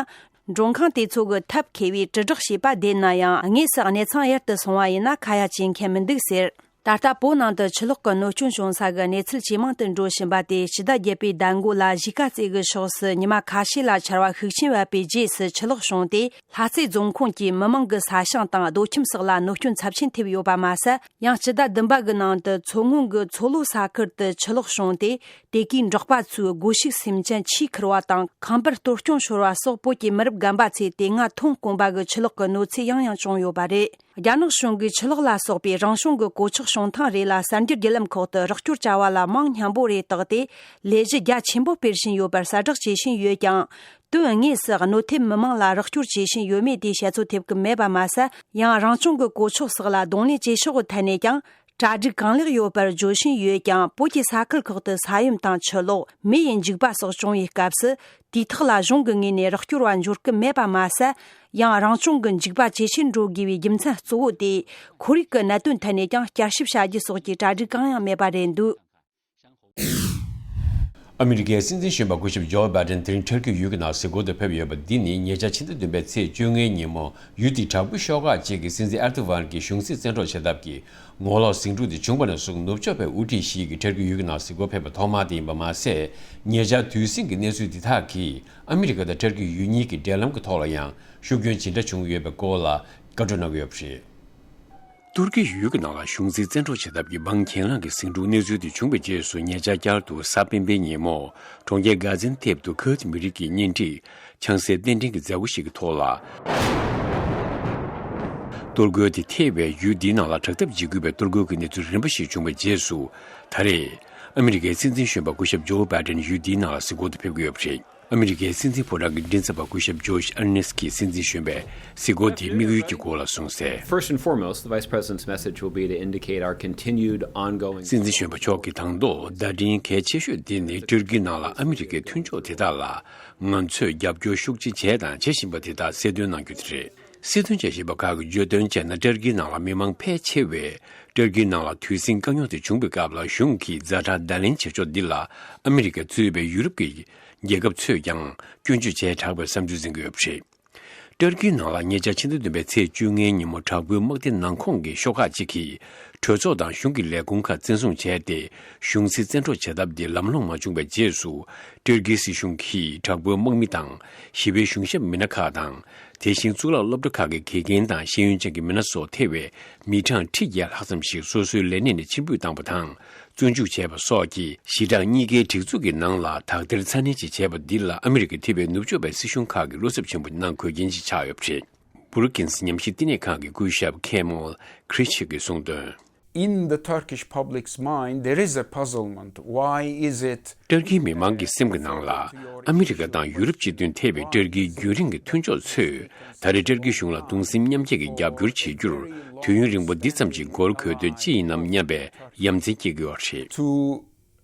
མགྲོན་ཁང་དེ་ཚོ་གིས་ཐབས་མཁས་པའི་དྲིལ་བསྒྲགས་བྱས་པ་བདེན་ན་ཡང་། དངོས་སུ་གནས་ཚང་ཡུལ་དུ་སོང་བ་ཡིན་ན་ཁ་ཡ་བྱེད་མཁན་མི་འདུག་ཟེར། ད་ལྟ་བོད་ནང་དུ་ཆུ་ལོག་གི་གནོད་སྐྱོན་བྱུང་ས་གི་གནས་ཚུལ་ཇེ་མང་དུ་འགྲོ་བཞིན་པ་དེ། སྤྱི་ཟླ་བརྒྱད་པའི་ཟླ་མགོ་ལ་གཞིས་ཀ་རྩེ་གི་ཕྱོགས་སུ་ཉི་མ་ཁ་ཤས་ལ་ཆར་བ་ཤུགས་ཆེན་བབས་པའི་རྗེས་སུ་ཆུ་ལོག་བྱུང་སྟེ། ལྷ་རྩེ་རྫོང་ཁོངས་ཀྱི་མི་མང་གི་ས་ཞིང་དང་སྡོད་ཁྱིམ་སོགས་ལ་གནོད་སྐྱོན་ཚབས་ཆེན་ཐེབས་ཡོད་པ་མ་ཟད། ཡང་། སྤྱི་ཟླ་བདུན་པ་གི་ནང་དུ་མཚོ་སྔོན་གྱི་མཚོ་ལྷོ་ས་ཁུལ་དུ་ཆུ་ལོག་བྱུང་སྟེ། དེ་གའི་འབྲོག་པ་ཚོའི་སྒོ་ཕྱུགས་སེམས་ཅན་ཆུས་ཁུར་བ་དང་། ཁང་པར་གཏོར་སྐྱོན་ཤོར་བ་སོགས་བོད་ཀྱི་མི་རབས་རྒན་པ་ཚོས་དེ་སྔ་ཐོན་དཀོན་པ་གི་ཆུ་ལོག་གི་གནོད་འཚེ་ཡང་ཡང་བྱུང་ཡོད་པ་རེད། རྒྱ་ནག་གཞུང་གིས་ཆུ་ལོག་ལ་སོགས་པའི་རང་བྱུང་གི་གོད་ཆག་བྱུང་ཐེངས་རེ་ལ་གསར་འགྱུར་བརྒྱུད་ལམ་ཁག་ཏུ་རོགས་སྐྱོར་བྱ་བ་ལ་མིང་སྙན་པོ་རེ་བཏགས་ཏེ། ལས་གཞི་རྒྱ་ཆེན་པོ་སྤེལ་བཞིན་ཡོད་པར་གསལ་བསྒྲགས་བྱེད་བཞིན་ཡོད་ཀྱང་། དོན་དངོས་སུ་གནོད་ཐེབས་མི་མང་ལ་རོགས་སྐྱོར་བྱེད་བཞིན་ཡོད་མེད་དེ་བཤད་ཚོད་ཐེབས་ཀྱི་མེད་པ་མ་ཟད། ཡང་། རང་བྱུང་གི་གོད་ཆག་སོགས་ལ་གདོང་ལེན་བྱེད་ཕྱོགས་ཀྱི་ཐད་ནས་ཀྱང་། གྲ་སྒྲིག་གང་ལེགས་ཡོད་པར་བརྗོད་བཞིན་ཡོད་ཀྱང་། བོད་ཀྱི་ས་ཁུལ་ཁག་ཏུ་ས་ཡོམ་དང་ཆུ་ལོག་མེ་ཡི་འཇིགས་པ་སོགས་བྱུང་བའི་སྐབས་སུ། དེའི་ཐོག་ལ་གཞུང་གི་ངོས་ནས་རོགས་སྐྱོར་བ་འབྱོར་གྱི་མེད་པ་མ་ཟད། ཡང་། རང་བྱུང་གི་འཇིགས་པ་ཇེ་ཆེར་འགྲོ་དགོས་པའི་རྒྱུ་མཚན་གཙོ་བོ་དེ། ཁོར་ཡུག་གི་གནད་དོན་ཐད་ནས་ཀྱང་བསྐྱར་ཞིབ་བྱ་རྒྱུ་སོགས་ཀྱི་གྲ་སྒྲིག་གང་ཡང་མེད་པ་རེད་འདུག་ཨ་མི་རི་ཀའི་སྲིད་འཛིན་གཞོན་པ་སྐུ་ཞབས་ཇོ་བྷའི་ཌེན་དེ་རིང་ཏུར་ཀི་ཡུལ་གྱི་ནང་གཟིགས་སྐོར་དུ་ཕེབས་ཡོད་པ་འདི་ནི་ཉེ་ཆར་ཕྱི་ཟླ་བདུན་པའི་ཚེས་བཅོ་ལྔའི་ཉིན་མོ་ཡུལ་དེའི་དྲག་པོའི་ཤོག་ཁག་ཅིག་གིས་སྲིད་འཛིན་ཨེར་དོ་ཝན་གྱི་གཞུང་སྲིད་བཙན་འཕྲོག་བྱེད་ཐབས་ཀྱི་ངོ་ལོག་ཟིང་འཁྲུག་དེ་བྱུང་བ་ནས་བཟུང་ནུབ་ཕྱོགས་པའི་དབུ་ཁྲིད་ཞིག་གིས་ཏུར་ཀི་ཡུལ་གྱི་ནང་གཟིགས་སྐོར་ཕེབས་པ་ཐོག་མ་དེ་ཡིན་པ་མ་ཟད། ཉེ་ཆར་དུས་ཟིང་གི་གནས་ཚུལ་འདི་དག་གིས་ཨ་མི་རི་ཀ་དང་ཏུར་ཀི་ཡུལ་གཉིས་ཀྱི་འབྲེལ་ལམ་གྱི་ཐོག་ལ་ཡང་ཤུགས་སྐྱོན་ཇི་འདྲ་བྱུང་ཡོད་པའི་སྐོར་ལ་བཀའ་འཁྲོལ་གནང་གི་ཡོད་པ་རེད། ཏུར་ཀི་ཡུལ་གྱི་ནང་ལ་གཞུང་སྲིད་བཙན་འཕྲོག་བྱེད་ཐབས་ཀྱི་འབངས་གྱེན་ལངས་ཀྱི་ཟིང་འཁྲུག་གནས་ཚུལ་དེ་བྱུང་བའི་རྗེས་སུ། ཉེ་ཆར་བསྐྱར་དུ་གཟའ་སྤེན་པའི་ཉིན་མོ་གྲོང་ཁྱེར་གྷ་ཛན་ཐེབ་ཏུ་ཁུར་ཌི་མི་རིགས་ཀྱི་གཉེན་སྒྲིག་ཆང་སའི་རྟེན་འབྲེལ་གྱི་མཛད་སྒོ་ཞིག་གི་ཐོག་ལ། གཏོར་རྒོལ་དེ་ཐེ་བའི་ཡུལ་འདིའི་ནང་ལ་དྲག་འཐབ་ཇི་དགོས་པའི་གཏོར་རྒོལ་གྱི་གནས་ཚུལ་རིམ་པ་ཞིག་བྱུང་བའི་རྗེས་སུ། ད་རེས་ཨ་མི་རི་ཀའི་སྲིད་འཛིན་གཞོན་པ་སྐུ་ཞབས་ཇོ་བྷའི་ཌེན་ཡུལ་འདིའི་ནང་ལ་གཟིགས་སྐོར་དུ་ཕེབས་ཀྱི་ཡོད་པ་རེད། ཨ་མི་རི་ཀའི་སྲིད་འཛིན་ཕོ་བྲང་གི་མགྲིན་ཚབ་པ་སྐུ་ཞབས་ཇོརྗ་ཨར་ནེས་ཀྱིས་སྲིད་འཛིན་གཞོན་པའི་གཟིགས་སྐོར་དེའི་དམིགས་ཡུལ་གྱི་སྐོར་ལ་གསུངས་གསལ། First and foremost, the Vice President's message will be to indicate our continued ongoing སྲིད་འཛིན་གཞོན་པ་མཆོག་གིས་དང་ཐོག་བརྡ་འཕྲིན་གལ་ཆེ་ཤོས་དེ་ནི་ཏུར་ཀིའི་ནང་ལ་ཨ་མི་རི་ཀའི་མཐུན་ཕྱོགས་དེ་དག་ལ་ང་ཚོས་རྒྱབ་སྐྱོར་ཤུགས་ཆེ་བྱས་དང་བྱེད་བཞིན་པ་དེ་དག་གསལ་སྟོན་གནང་རྒྱུ་དེ་རེད། སྲིད་དོན་དཔྱད་ཞིབ་པ་ཁག་གིས་བརྗོད་དོན་བྱས་ན། ཏུར་ཀིའི་ནང་ལ་མི་མང་ཕལ་ཆེ་བས་ཏུར་ཀིའི་ནང་ལ་དུས་ཟིང་དཀའ་རྙོག་དེ་བྱུང་བའི་སྐབས་ལ་གཞུང་གིས་ཛ་དྲག་བརྡ་ལན་བྱེད་ཕྱོགས་འདི་ལ་ཨ་མི་རི་ཀ་གཙོས་པའི་ཡུ་རོབ་ཀྱི་རྒྱལ་ཁབ་ཚོས་ཀྱང་སྐྱོན་བརྗོད་བྱས་དྲགས་པའི་བསམ་ཚུལ་འཛིན་གྱི་ཡོད་པ་རེད། ཏུར་ཀིའི་ནང་ལ་ཉེ་ཆར་ཕྱི་ཟླ་བདུན་པའི་ཚེས་བཅོ་ལྔའི་ཉིན་མོ་དྲག་པོའི་དམག་སྡེ་ནང་ཁོངས་ཀྱི་ཤོག་ཁག་ཅིག་གིས་གྲོས་ཚོགས་དང་གཞུང་གི་ལས་ཁུངས་ཁག་བཙན་བཟུང་བྱས་ཏེ། གཞུང་སྲིད་བཙན་འཕྲོག་བྱེད་ཐབས་འདི་ལམ་ལྷོང་མ་བྱུང་བའི་རྗེས་སུ། ཏུར་ཀིའི་སྲིད་གཞུང་གིས་དྲག་པོའི་དམག་མི་དང་། ཞི་བའི་གཞུང་ཞབས་མི་སྣ་ཁག་དང་། དེ་བཞིན་གཙུག་ལག་སློབ་གྲྭ་ཁག་གི་དགེ་རྒན་དང་ཤེས་ཡོན་ཅན་གྱི་མི་སྣ་སོགས་ཐེ་བའི་མི་གྲངས་ཁྲི་བརྒྱད་ལྷག་ཙམ་ཞིག་སོ་སོའི་ལས་གནས་ནས་ཕྱིར་འབུད་བཏང་བ་དང་། བཙོན་འཇུག་བྱས་པ་སོགས་ཀྱི་ཞི་དྲག་གཉིས་ཀའི་སྒྲིག་འཛུགས་ཀྱི་ནང་ལ་དག་ཐེར་ཚ་ནན་ཅིག་བྱས་པ་འདི་ལ་ཨ་མི་རི་ཀའི་ཐེ་བའི་ནུབ་ཕྱོགས་པའི་སྲིད་གཞུང་ཁག་གིས་བློ་འཚབ་ཆེན་པོ་གནང་དགོས་རྐྱེན་ཅིག་ཆགས་ཡོད་པ་རེད། བུ་རུ་ཀིན་སི་ཉམས་ཞིབ་བསྟི་གནས་ཁང་གི་སྐུ་ཞབས་ཁེ་མོལ་ཁྲི་ཆིག་གིས་གསུངས་དོན། In the Turkish public's mind, there is a puzzlement. Why is it ཏུར་ཀིའི་མི་མང་གི་སེམས་ཀྱི་ནང་ལ། ཨ་མི་རི་ཀ་དང་ཡུ་རོབ་སྤྱི་མཐུན་ཐེ་བའི་ཏུར་ཀིའི་རྒྱུན་རིང་གི་མཐུན་ཕྱོགས་ཚོས། ད་རེས་ཏུར་ཀི་གཞུང་ལ་གདུང་སེམས་མཉམ་སྐྱེད་ཀྱི་རྒྱབ་སྐྱོར་བྱེད་རྒྱུར། དུས་ཡུན་རིང་པོ་འདི་ཙམ་གྱི་འགོར་དགོས་དོན་ཅི་ཡིན་ནམ་སྙམ་པའི་ཡ་མཚན་སྐྱེ་གི་ཡོད་རེད། To,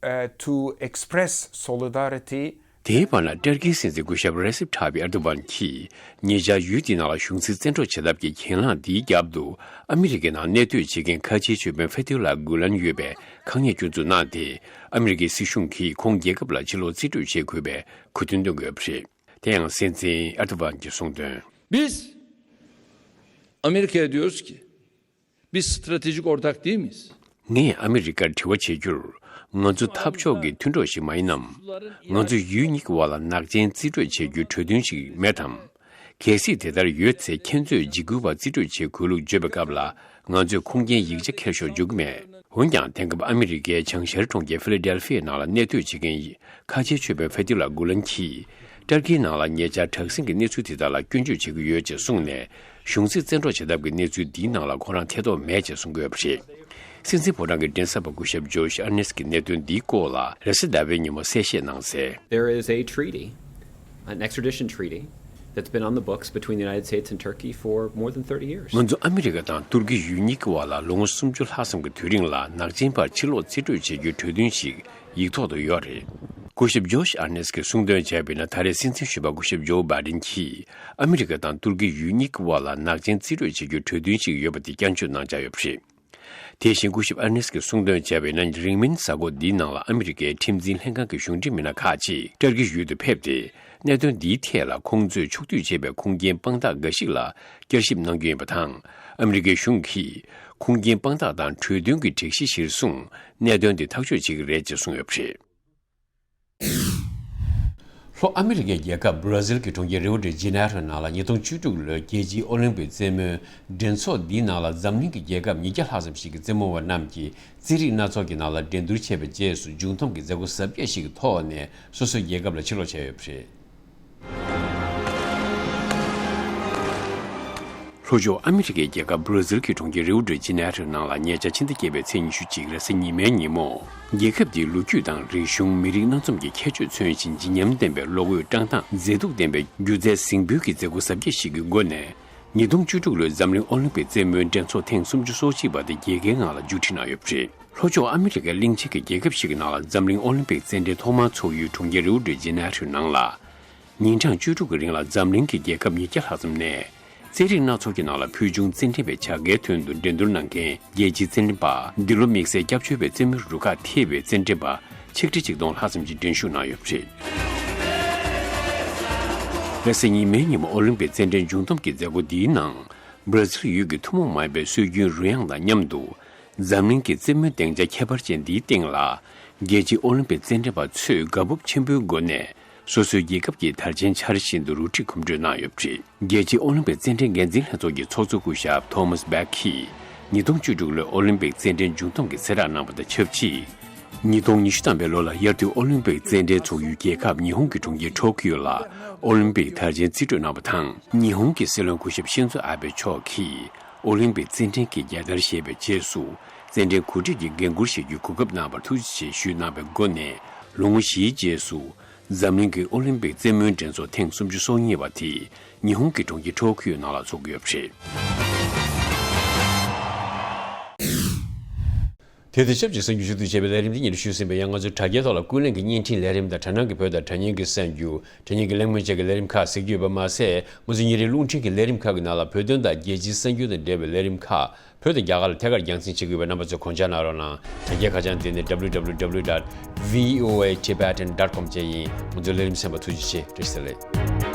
uh, to express solidarity དེའི་བར་ན། ཏུར་ཀིའི་སྲིད་འཛིན་སྐུ་ཞབས་རེ་སེབ་ཐཱ་པི་ཨེར་དོ་ཝན་གྱིས། ཉེ་ཆར་ཡུལ་དེའི་ནང་ལ་གཞུང་སྲིད་བཙན་འཕྲོག་བྱེད་ཐབས་ཀྱི་གྱེན་ལངས་འདིའི་རྒྱབ་ཏུ། ཨ་མི་རི་ཀའི་ནང་གནས་སྡོད་བྱེད་མཁན་ཁ་ཆེའི་ཆོས་དཔོན་ཕེ་ཐུ་ལ་གུ་ལན་ཡོད་པའི་ཁག་ཉེས་སྐྱོན་འཛུགས་གནང་སྟེ། ཨ་མི་རི་ཀའི་སྲིད་གཞུང་གིས་ཁོང་རྒྱལ་ཁབ་ལ་ཕྱིར་ལོག་རྩིས་སྤྲོད་བྱེད་དགོས་པའི་གོ་སྟོན་གཏོང་གི་ཡོད་པ་རེད། དེ་ཡང་སྲིད་འཛིན་ཨེར་དོ་ཝན་གྱིས་གསུངས་དོན། Biz Amerika'ya diyoruz ki, biz stratejik ortak değil miyiz? ངས་ཨ་མི་རི་ཀར་དྲི་བ་བྱེད་རྒྱུར། ང་ཚོ་འཐབ་ཕྱོགས་ཀྱི་མཐུན་གྲོགས་ཤིག་མ་ཡིན་ནམ། ང་ཚོ་ཡུལ་གཉིས་ཀྱི་བར་ལ་ནག་ཅན་རྩིས་སྤྲོད་བྱེད་རྒྱུའི་གྲོས་མཐུན་ཞིག་མེད་དམ། གལ་སྲིད་དེ་ལྟར་ཡོད་ཚེ། ཁྱེད་ཚོས་འཇིགས་སྐུལ་བ་རྩིས་སྤྲོད་བྱེད་དགོས་ལུགས་བརྗོད་པའི་སྐབས་ལ། ང་ཚོས་ཁུངས་སྐྱེལ་ཡིག་ཆ་འཁྱེར་ཤོག་འཇོག་གི་མེད། འོན་ཀྱང་། དེང་སྐབས་ཨ་མི་རི་ཀའི་བྱང་ཤར་གྲོང་ཁྱེར་ཕི་ལ་ཌེལ་ཕི་ཡའི་ནང་ལ་གནས་སྡོད་བྱེད་མཁན་ཁ་ཆེའི་ཆོས་དཔོན་ཕེ་ཐུ་ལ་གུ་ལན་གྱིས། ཏུར་ཀིའི་ནང་ལ་ཉེ་ཆར་དྲག་ཟིང་གི་གནས་ཚུལ་དེ་དག་ལ་སྐྱོན་བརྗོད་བྱེད་ཀྱི་ཡོད་ཅེས་གསུངས་ནས། གཞུང་སྲིད་བཙན་འཕྲོག་བྱེད་ཐབས་ཀྱི་གནས་ཚུལ་འདིའི་ནང་ལ་ཁོ་རང་ཐེ་གཏོགས་མེད་ཅེས་གསུང་གི་ཡོད་པ་རེད། སྲིད་འཛིན་ཕོ་བྲང་གི་མགྲིན་ཚབ་པ་སྐུ་ཞབས་ཇོརྗ་ཨར་ནེས་ཀྱིས་གནད་དོན་འདིའི་སྐོར་ལ་རེས་གཟའ་ཟླ་བའི་ཉིན་མོ་གསལ་བཤད་གནང་གསལ། There is a treaty, an extradition treaty, that's been on the books between the United States and Turkey for more than thirty years. ང་ཚོ་ཨ་མི་རི་ཀ་དང་ཏུར་ཀི་ཡུལ་གཉིས་ཀྱི་བར་ལ་ལོ་ངོ་སུམ་ཅུ་ལྷག་ཙམ་གྱི་དུས་རིང་ལ་ནག་ཅན་པར་ཕྱིར་ལོག་རྩིས་སྤྲོད་བྱེད་རྒྱུའི་གྲོས་མཐུན་ཞིག་ཡིག་ཐོག་ཏུ་ཡོད་རེད། སྐུ་ཞབས་ཇོརྗ་ཨར་ནེས་ཀྱིས་གསུངས་དོན་བྱས་པ་ཡིན་ན། ད་རེས་སྲིད་འཛིན་གཞོན་པ་སྐུ་ཞབས་ཇོ་བྷའི་ཌེན་གྱིས་ཨ་མི་རི་ཀ་དང་ཏུར་ཀི་ཡུལ་གཉིས་ཀྱི་བར་ལ་ནག་ཅན་རྩིས་སྤྲོད་བྱེད་རྒྱུའི་གྲོས་མཐུན་ཞིག་ཡོད་པ་དེ་བསྐྱར་བརྗོད་གནང་འཆར་ཡོད་པ་རེད། དེ་བཞིན་སྐུ་ཞབས་ཨར་ནེས་ཀྱིས་གསུངས་དོན་བྱས་པ་ཡིན་ན། རིང་མིན་གཟའ་འཁོར་འདིའི་ནང་ལ་ཨ་མི་རི་ཀའི་ཁྲིམས་འཛིན་ལྷན་ཁང་གི་གཞུང་འབྲེལ་མི་སྣ་ཁག་ཅིག་ཏུར་ཀི་ཡུལ་དུ་ཕེབས་ཏེ། གནད་དོན་འདིའི་ཐད་ལ་ཁོང་ཚོས་ཕྱོགས་བསྡུས་བྱས་པའི་ཁུངས་སྐྱེལ་དཔང་རྟགས་འགའ་ཞིག་ལ་བསྐྱར་ཞིབ་གནང་རྒྱུ་ཡིན་པ་དང་། ཨ་མི་རི་ཀའི་གཞུང་གིས་ཁུངས་སྐྱེལ་དཔང་རྟགས་དང་གྲོས་མཐུན་གྱི་སྒྲིག་གཞི་གཞིར་བཟུང་གནད་དོན་འདི་ཐག་གཅོད་བྱེད་ཀྱི་རེད་ཅེས་གསུངས་ཡོད་པ་རེད། ལྷོ་ཨ་མི་རི་ཀའི་རྒྱལ་ཁབ་བྷ་ར་ཟིལ་གྱི་གྲོང་ཁྱེར་རིའོ་ཌི་ཇི་ནེ་རོའི་ནང་ལ་ཉིས་སྟོང་བཅུ་དྲུག་ལོའི་རྒྱལ་སྤྱིའི་ཨོ་ལིམ་པིག་རྩེད་མོའི་འགྲན་ཚོགས་འདིའི་ནང་ལ་འཛམ་གླིང་གི་རྒྱལ་ཁབ་ཉིས་བརྒྱ་ལྷག་ཙམ་ཞིག་གི་རྩེད་མོ་བ་རྣམས་ཀྱིས་རྩེད་རིགས་སྣ་ཚོགས་ཀྱི་ནང་ལ་འགྲན་བསྡུར་བྱས་པའི་རྗེས་སུ། མཇུག་བསྡོམས་ཀྱི་མཛད་སྒོ་གཟབ་རྒྱས་ཤིག་གི་ཐོག་ནས་སོ་སོའི་རྒྱལ་ཁབ་ལ་ཕྱིར་ལོག་བྱས་ཡོད་པ་རེད། ལྷོ་ཕྱོགས་ཨ་མི་རི་ཀའི་རྒྱལ་ཁབ་བྷ་ར་ཟིལ་གྱི་གྲོང་ཁྱེར་རིའོ་ཌི་ཇི་ནེ་རོའི་ནང་ལ་ཉེ་ཆར་ཕྱི་ཟླ་བརྒྱད་པའི་ཚེས་ཉི་ཤུ་གཅིག་རེས་གཟའ་ཉི་མའི་ཉིན་མོ། རྒྱལ་ཁབ་འདིའི་ལོ་རྒྱུས་དང་རིག་གཞུང་། མི་རིགས་སྣ་འཛོམས་ཀྱི་ཁྱད་ཆོས་མཚོན་བཞིན་བརྗིད་ཉམས་ལྡན་པའི་གློག་འོད་བཀྲག་མདངས་མཛེས་སྡུག་ལྡན་པའི་སྒྱུ་རྩལ་གཟིགས་འབུལ་གྱི་མཛད་སྒོ་གཟབ་རྒྱས་ཤིག་གི་སྒོ་ནས། ཉིས་སྟོང་བཅུ་དྲུག་ལོའི་འཛམ་གླིང་ཨོ་ལིམ་པིག་རྩེད་མོའི་འགྲན་ཚོགས་ཐེངས་སུམ་ཅུ་སོ་གཅིག་པ་དེ་རྒྱལ་ཁའི་ངང་ལ་མཇུག་སྒྲིལ་གནང་ཡོད་པ་རེད། ལྷོ་ཕྱོགས་ཨ་མི་རི་ཀའི་གླིང་ཆེན་གྱི་རྒྱལ་ཁབ་ཞིག་གི་ནང་ལ་འཛམ་གླིང་ཨོ་ལིམ་པིག་རྩེད་འགྲན་ཐོག་མར་འཚོགས་ཡུལ་གྲོང་ཁྱེར་རིའོ་ཌི་ཇི་ནེ་རོའི་ནང་ལ། ཉིན་གྲངས་བཅུ་དྲུག་གི་རིང་ལ་འཛམ་གླིང་གི་རྒྱལ་ཁབ་ཉིས་བརྒྱ་ལྷག་ཙམ་ནས། རྩེད་རིགས་སྣ་ཚོགས་ཀྱི་ནང་ལ་ཕུལ་བྱུང་རྩེད་འགྲན་པའི་བྱ་དགའི་དོན་དུ་འགྲན་བསྡུར་གནང་མཁན་རྒྱལ་སྤྱིའི་རྩེད་འགྲན་པ། འདི་ལོ་དམིགས་བསལ་སྐྱབས་བཅོལ་བའི་རྩེད་མོའི་རུ་ཁག་ཐེ་བའི་རྩེད་འགྲན་པ་ ཆིག་ཁྲི་ཆིག་སྟོང་ལྷག་ཙམ་གྱིས་འགྲན་ཞུགས་གནང་ཡོད་པ་རེད། ལྷ་ས་ཉིན་མོའི་ཉིན་མོ་ཨོ་ལིམ་པིག་རྩེད་འགྲན་མཇུག་བསྡོམས་ཀྱི་མཛད་སྒོ་འདིའི་ནང་། སྦྲ་ཛིལ་ཡུལ་གྱི་ཐུན་མོང་མ་ཡིན་པའི་སྲོལ་རྒྱུན་རོལ་དབྱངས་དང་མཉམ་དུ། འཛམ་གླིང་གི་རྩེད་མོའི་སྡིངས་ཆ་ཁྱད་པར་ཅན་འདིའི་སྟེང་ལ། རྒྱལ་སྤྱིའི་ཨོ་ལིམ་པིག་རྩེད་འགྲན་པ་ཚོས་དགའ་སྤོབས་ཆེན་པོའི་སྒོ་ནས། སོ་སོའི་རྒྱལ་ཁབ་ཀྱི་དར་ཆེན་འཕྱར་བཞིན་དུ་རུ་ཁྲིད་གོམ་བགྲོད་གནང་ཡོད་པ་རེད། རྒྱལ་སྤྱིའི་ཨོ་ལིམ་པིག་རྩེད་འགྲན་འགན་འཛིན་ལྷན་ཚོགས་ཀྱི་ཚོགས་གཙོ་སྐུ་ཞབས་ཐོ་མཱས་བྷེག་གིས། ཉིས་སྟོང་བཅུ་དྲུག་ལོའི་ཨོ་ལིམ་པིག་རྩེད་འགྲན་མཇུག་བསྡོམས་ཀྱི་གསལ་བསྒྲགས་གནང་བ་དང་ཆབས་ཅིག། ཉིས་སྟོང་ཉི་ཤུ་ཐམ་པའི་ལོ་ལ་དབྱར་དུས་ཨོ་ལིམ་པིག་རྩེད་འགྲན་ཚོགས་ཡུལ་རྒྱལ་ཁབ་ཉི་ཧོང་གི་གྲོང་ཁྱེར་ཊོ་ཀིའོ་ལ་ཨོ་ལིམ་པིག་དར་ཆེན་རྩིས་སྤྲོད་གནང་བ་དང་། ཉི་ཧོང་གི་སྲིད་བློན་སྐུ་ཞབས་ཤིན་ཛོ་ཨ་བྷེ་མཆོག་གིས་ཨོ་ལིམ་པིག་རྩེད་འགྲན་གྱི་རྒྱལ་དར་བཞེས་པའི་རྗེས་སུ། རྩེད་འགྲན་གོ་སྒྲིག་གི་འགན་འཁུར་བཞེས་རྒྱུའི་གོ་སྐབས་གནང་བར་ཐུགས་རྗེ་ཆེ་ཞུས་གནང་བའི་སྒོ་ནས། ལོ་ངོ་བཞིའི་རྗེས་སུ། འཛམ་གླིང་གི་ཨོ་ལིམ་པིག་རྩེད་མོའི་འགྲན་ཚོགས་ཐེངས་སུམ་ཅུ་སོ་གཉིས་པ་དེ་ཉི་ཧོང་གི་གྲོང་ཁྱེར་ཊོ་ཀིའོ་ནང་ལ་འཚོགས་ཀྱི་ཡོད་པ་རེད། དེ་དང་ཆབས་ཅིག་གསར་འགྱུར་ཞུ་གཏུག་བྱས་པའི་ལས་རིམ་འདི་སྙན་སྒྲོན་ཞུས་ཟིན་པ་ཡིན། ང་ཚོའི་དྲ་རྒྱའི་ཐོག་ལ་ཀུན་གླེང་གི་བརྙན་འཕྲིན་ལས་རིམ་དང་། དྲ་སྣང་གི་བོད་དང་དྲ་བརྙན་གྱི་གསར་འགྱུར། དྲ་བརྙན་གྱི་གླེང་མོལ་བཅས་ཀྱི་ལས་རིམ་ཁག་གཟིགས་རྒྱུ་ཡོད་པ་མ་ཟད། ང་ཚོའི་ཉིན་རེའི་རླུང་འཕྲིན་གྱི་ལས་རིམ་ཁག་གི་ནང་ལ་བོད་དོན་དང་རྒྱལ་སྤྱིའི་གསར་འགྱུར་དང་འབྲེལ་བའི་ལས་རིམ་ཁག་བོད་དང་རྒྱ་གར་ལ་ཐད་ཀར་རྒྱང་སྲིང་བྱེད་ཀྱི་ཡོད་པས། རྣམ་པ་ཚོས་གོ་བརྡ་གནང་རོགས་གནང་། དྲ་རྒྱའི་ཁ་བྱང་དེ་ནི་W W W dot V O A Tibetan dot com བཅས་ཡིན། ང་ཚོའི་ལས་རིམ་གསན་པར་ཐུགས་རྗེ་ཆེ། བཀྲ་ཤིས་བདེ་ལེགས།